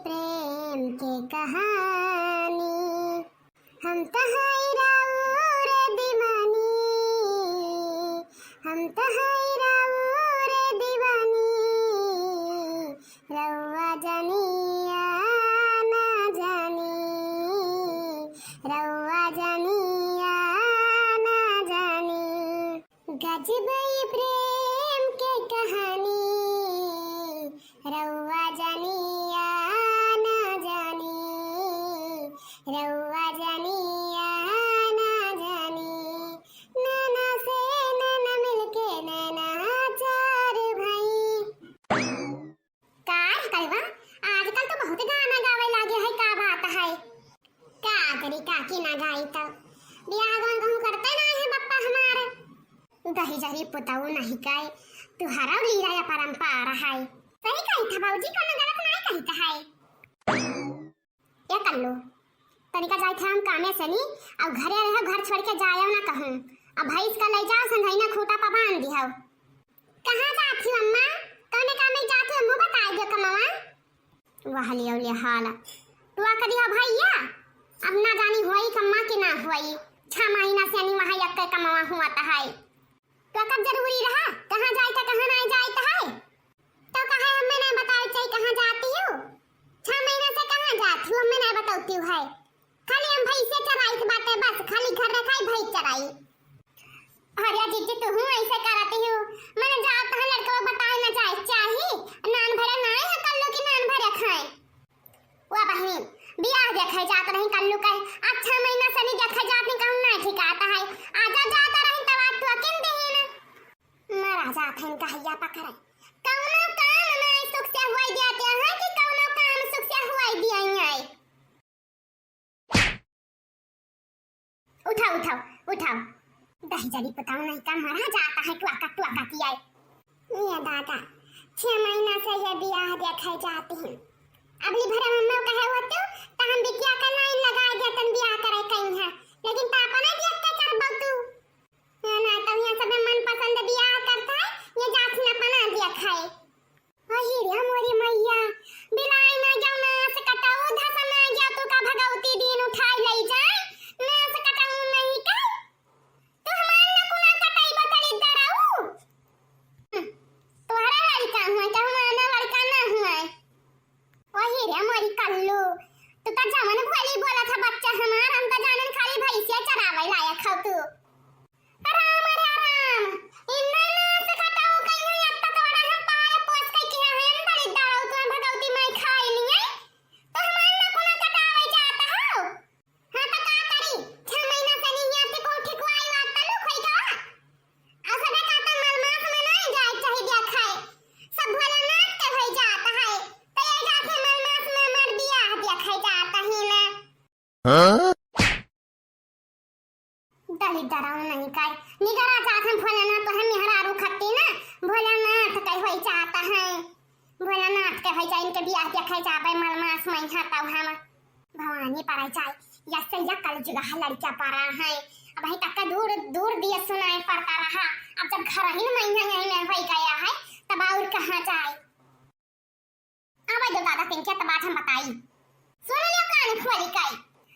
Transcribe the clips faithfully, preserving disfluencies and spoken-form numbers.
प्रेम के कहानी। हम त हई राउर दीवानी, हम त हई राउर दीवानी, रउआ जानी या ना जानी, रउआ जानी या ना जानी। गजब ई प्रेम के कहानी, रउआ जानी या ना जानी, रउआ जानी या ना जानी। नैना से नैना मिलके नैना चार भई। का रे कलवा, आजकल तो बहुत गाना गावे लागे है, का बात है? का करी काकी ना गाई तो, बियाह गौन कहूँ करते ना है बप्पा हमार। दही जरी पुतऊ नहीं काई, तुहरा लीला या परंपरा है। सही कही था बाबूजी, कोनो गलत नहीं कही था है। ए कल्लू, तनिका जाइत है हम कामे से नी, अब घरे रहो, घर छोड़ के जायो ना कहूँ। अब भैंस का ले जाओ, संझैना खूटा पर बांध दिहो। कहाँ जात ही अम्मा? कौने कामे जात ही, हमू बताए दियो कमवा। वह लियो ले हाल। टुआ करी हो भैया, अब ना जानी हुई कम्मा कि ना हुई। छह महीना से नी वहाँ यक्के कमवा हुआ त है। तो कब जरूरी रहा? कहाँ जाइत है, कहाँ नहीं जाइत है? तो कहे हमें नहीं बतावे चाहिए कहाँ जाती हूँ? छह महीना से कहाँ जाती हूँ, हमें नहीं बताती हूँ है। खाली हम भैंसे चराइत बाटे बस, खाली घर रखाई भैंस चराई। अरे जीजी, तू हूँ ऐसे करती हूँ, मैंने जात है लड़का बताए ना जाए चाही, नान भरे ना है कल्लू की नान भरे खाए। वा बहिनी, बियाह देखे जात रही कल्लू के, अच्छा महीना से नहीं देखे जात नहीं, कहूँ नहीं ठिकाता है। आजा जात रही तब आज तो अकिन दीन। मरा जात है इनका हैया पकड़े। कौनो काम नहीं सुख से हुआ दिया है कि कौनो काम सुख से हुआ दिया है। उठाओ, उठाओ, उठाओ। दही जरी पुताओ नहीं का मरा जाता है, टुआ का, टुआ का किया है। ये दादा, छह महीना से ये बियाह देखे जाती हैं। अबली भरे मम्मा कहे होते तो हम बिटिया का लाइन लगा देतन बियाह करे कहीं है, लेकिन तो अपने देख के करबो तू। ना, ना, तो यहाँ सब मनपसंद बियाह करता है, ये जात न अपना देखे। अही रे मोरी मैया, बिलाई ना जाओ, नास कटाऊ, धस ना जाओ, तू का भगवती दिन उठाई लई जाए, नास कटाऊ नहीं का? तू हमार ना कुना कटाई बतरी दराऊ। हम्म, तोहरा लड़का हुआ, का हमार ना लड़का ना हुआ। अही रे मोरी कल्लू, तू तो जवन भोली बोला था बच्चा हमार, हम तो जानन खाली भैंसिया चरावे लायक हौ तू। राम रे राम, इन्ना नास कटाऊ कहीं है, अब तक बड़ा हम पाल पोस के किया है, हम बड़ी दारू तो भगवती माई खाई नहीं है, तो हमार ना कुना कटावे जाता हो। हाँ तो का करी, छह महीना से नहीं है, आपके को ठिकवाई वात तलु खोई का। और सबे कहता मलमास में नहीं जाए चाहिए दिया खाए, सब भोलेनाथ के भई जाता है, तो ये जाते मलमास में मर दिया दिया खाए जाता ही ना। हाँ? दलित डराओ नहीं काई। निगरा जात हम भोलेनाथ तो हम मेहरारू खत्ती ना। भोलेनाथ के होई जाता है। भोलेनाथ के होई जा, इनके बियाह देखे जाबे मलमास मइहाँ तब हम। भवानी पराई जाए। यस्से या कल जुगा लड़किया परा है। अब ही तक दूर, दूर दिए सुनाए पड़ता रहा। अब जब घर ही में यहीं में होई गया है, तब और कहाँ जाए? आवे दो दादा, पिंकिया त बात हम बताई। सुन लियो कान खोली काई,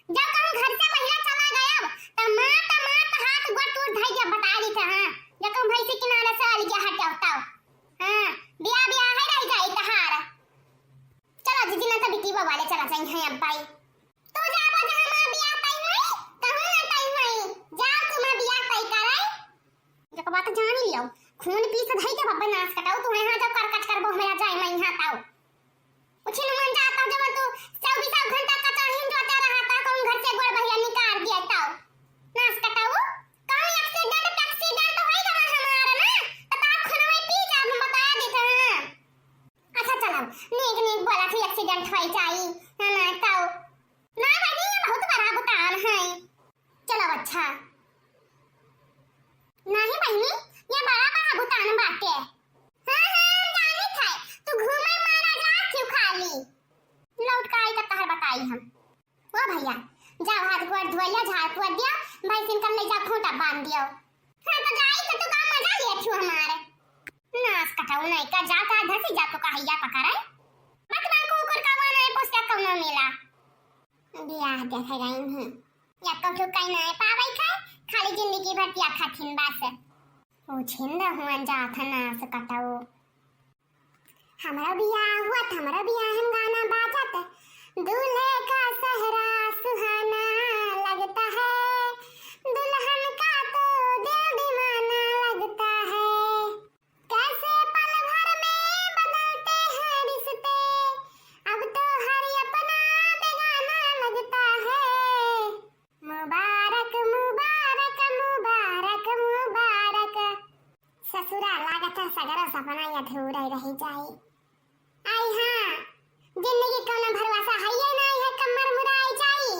जब कहूँ घर से महिला चला गया, त मात, मात हाथ गोड़ तोड़ धई दिया, बता दी त, हाँ, जब कहूँ भैंसी किनारे से अलगे हट जाओ तब। हाँ, बिया, बिया है रह जाई तहार। चलो जीजी, ना तो बिटिया वाले चला जाई हैं अब भाई। तू जाबो जहाँ माँ बिया तई हुई, कहूँ ना तई हुई, जाओ तू माँ बिया तई करे। एक बात जान लियो, खून पीस धई के बब्बे नास कटाऊ, तू यहाँ जब करकट करबो हमरा जाए मैं यहाँ ताऊ। उछिन मन जाता जब तू चौबीस घंटा का चाहिन जोते रहा ता, कौन घर से गोड़ बहिया निकाल दिया ताऊ। नास कटाऊ, कौन एक्सीडेंट, एक्सीडेंट होई गवा हमारा ना, तो तार खून में पी जा, हम बता देते हैं। अच्छा चलो, नीक नीक बोला थी एक्सीडेंट होई जाई, ना ना ताऊ। ना बहिनी, ये बहुत बड़ा भुगतान है। चलो अच्छा। नहीं बहिनी, ये बड़ा बड़ा भुगतान बाटे। हाँ, हाँ, हम जानित है, तू घूमे मारा जात क्यों खाली? लौट के आई तब तहर बताई हम। ओ भैया, जाओ हाथ गोड़ धोइया, झाड़ पोछ दियो, भैंसिन कर ले जा खूंटा बांध दियो। हाँ, तो जाई तो तू का मजा लिया छू हमारे। नास कटाऊ नहीं का जाता धसी जा तो का हैया पकड़े। बतवा कुकुर का वाला है, बियाह देखे गई ही। या कभू कहीं ना पावे थे, खाली जिंदगी भर पिया खाथिन बस। ओ छिंद हुआ जात है नास कटऊ। हमरा बियाह हुआ त हमरा बियाह में गाना बाजत, दूल्हे का सेहरा सुहाना लगता है, दुल्हन का तो दिल दीवाना लगता है। कैसे पल भर में बदलते हैं रिश्ते, अब तो हर अपना बेगाना लगता है। मुबारक, मुबारक, मुबारक, मुबारक। ससुरा लागत है सगरो सपना अधूरा रह जाई। आई हाँ, जिंदगी कौनो भरोसा है ये ना, ये कमर मुराई जाई।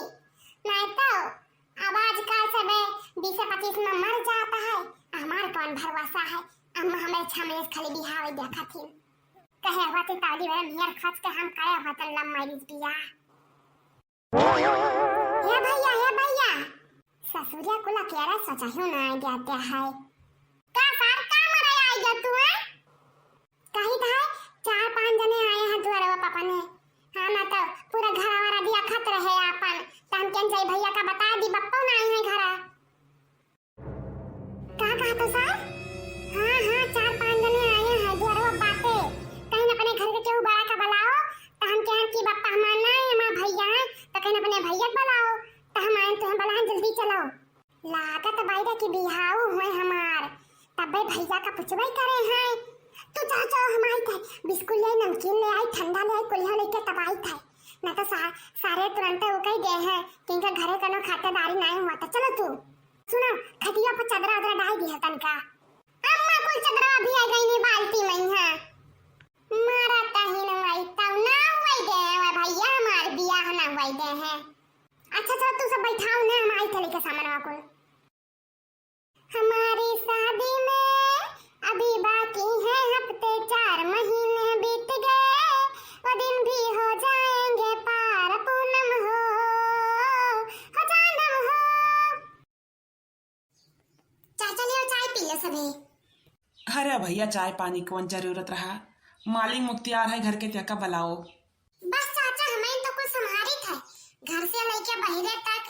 नहीं तो अब आजकल सबे बीस पच्चीस में मर जाता है, हमार कौन भरोसा है। अम्मा हमारे छह महीने से खाली बिहावे देखा थी, कहे हुआ थी ताली वाला मेहर खोज के हम करे हुआ था love marriage बियाह। हे भैया, हे भैया, ससुरिया कुल अकेला सचाहियो ना आए जाते है। का सार का मरे आई जा तू, हैं? कही था चार पांच जने आए हैं दुआरवा पापा ने। हाँ ना तो पूरा घर वाला दिया खत रहे आपन। त हम केन जाई भैया का बता दी बप्पो ना आई है घरा। का कहत हो सार? हाँ, हाँ, चार पांच जने आए हैं, दुआरवा बाटे। कहीं अपने घर के केहू बड़ा का बुलाओ, त हम कहन कि बप्पा हमार ना है, हमार भैया है, त कहीं अपने भैया के बुलाओ, त हम आए तुहें बुलाएं, जल्दी चलो। लागत बाई रे कि बिहाऊ हुए हमार, तब्बे भैया का पुछबे करे हैं। तू जा, जाओ, हम आई थे, बिस्कुट ले आई, नमकीन ले आई, ठंडा ले आई, कुल्ला लेके तब आई थे। ना तो सा-, सारे तुरंते वो कही गए हैं कि इनका घरे कनो खातिरदारी नहीं हुआ, तो चलो तू। सुनो, खटिया पर चदरा उदरा डाल दिया तनका। अम्मा कुल चदरा भी आ गई नी बाल्टी में है। मारा तहिन वही तब ना हुई दे है भैया, हमार बियाह ना हुई दे है। अच्छा चलो तू सब बैठाओ ना, हम आई थे लेके सामान कुल। हमारी शादी में अभी बाकी है हफ्ते, चार महीने बीत गए, वो दिन भी हो जाएंगे पार, पूनम हो, हो जानम हो। चाचा लियो चाय पी लो सभी। अरे भैया, चाय पानी कौन जरूरत रहा, मालिक मुख्तियार है घर के, त्याका बुलाओ। बस चाचा, हमें तो कुछ संभारी था, घर से लेके बहिरे तक,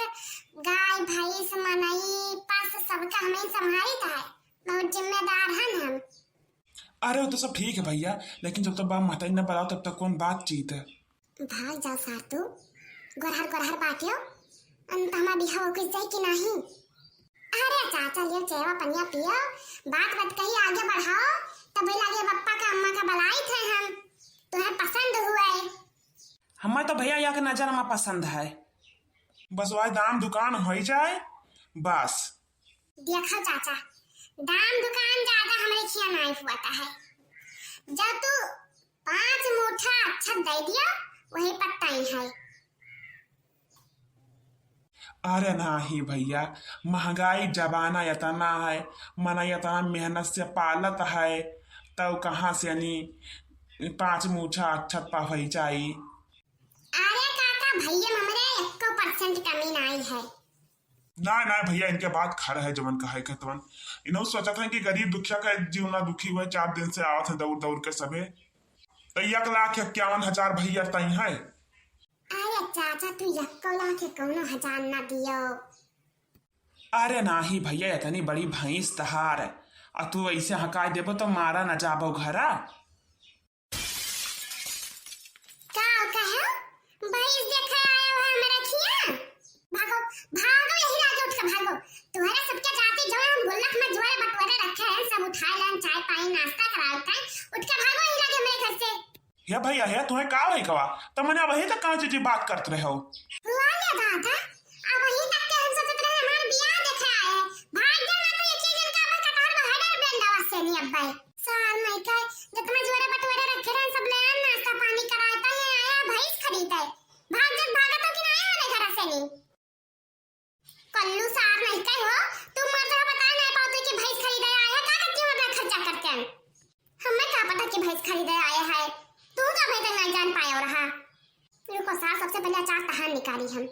गाय भैंस मनई पस सबका हमें संभारी था, बहुत जिम्मेदार हन हम। अरे वो तो सब ठीक है भैया, लेकिन जब तक बाप महतारी न बुलाओ तब तक कौन बातचीत है। भाग जा सार तू, गोरहर गोरहर बाटियो, अंत हमार बिहाव कुछ जाए कि नहीं? अरे चाचा लियो चायवा पनिया पियो, बात बात कही आगे बढ़ाओ, तब लागे बप्पा का अम्मा का बुलाई थे हम, तुम्हें पसंद हुए। हमें तो भैया यहाँ के नजर में पसंद है। बस वही दाम दुकान हो जाए बस। देखो चाचा, दाम दुकान ज्यादा हमरे खिया नहीं हुआ है, जब तू पाँच मुठा अक्षत दे दिया, वही पर तय है। अरे नाही भैया, महंगाई जमाना इतना है, मना इतना मेहनत से पालत है, तब कहाँ से यानी पाँच मुठा अक्षत पा होई जाई? अरे काका, भैया हमरे एको percent कमी नाही है। ना ना भैया, इनके बात खर है, जवन कहे के तवन। इन्हों सोचत है कि गरीब दुखिया का जीव ना दुखी हुए, चार दिन से आवत है दौड़ दौड़ के सभे। तो एक लाख इक्यावन हजार भैया तई है। अरे चाचा, तू एको लाख इक्यावन हजार ना दियो। अरे नाही भैया, इतनी बड़ी भैंस तहार, आ तू ऐसे हकाई देबो तो मारा न जाबो घरा। का कहो? भैंस देखे आयो है हमारा खिया? भागो, भागो यही लागे उठ के भागो। तुम्हारे सबके जाति जो है हम गुल्लक में जुआरे बटोरे रखे हैं, सब उठाए लेन, चाय पानी नाश्ता कराए उठाए, उठ के भागो यही लागे हमारे घर से। हे भैया, हे तुम्हें का भई कवा? त मने अबही तक कहाँ चीज बात करत रहे हो? हुआ ले दादा, अबही तक के हम सोचत रहे हमार बियाह देखे आए हैं। भाग जा ना तो एक ही दिन का अबे कटहर में हडर ब्रेंडावा से नहीं अब्बे। सार नहीं के, जितना जुआरे बटोरे रखे रहे सब ले आन, नाश्ता पानी कराए, तनी आया भैंस खरीदे। भाग जा, भागत हो कि नहीं आने घर से नहीं? कल्लू सार नहीं के हो, तू मर जा, बता नहीं पाओ तू कि भैंस खरीदे आए है, का करती हो अपना खर्चा करके? हमें का पता कि भैंस खरीदे आए है, तू तो अबे तक नहीं जान पायो रहा। रुको सार, सबसे पहले अचार तहार निकाली हम।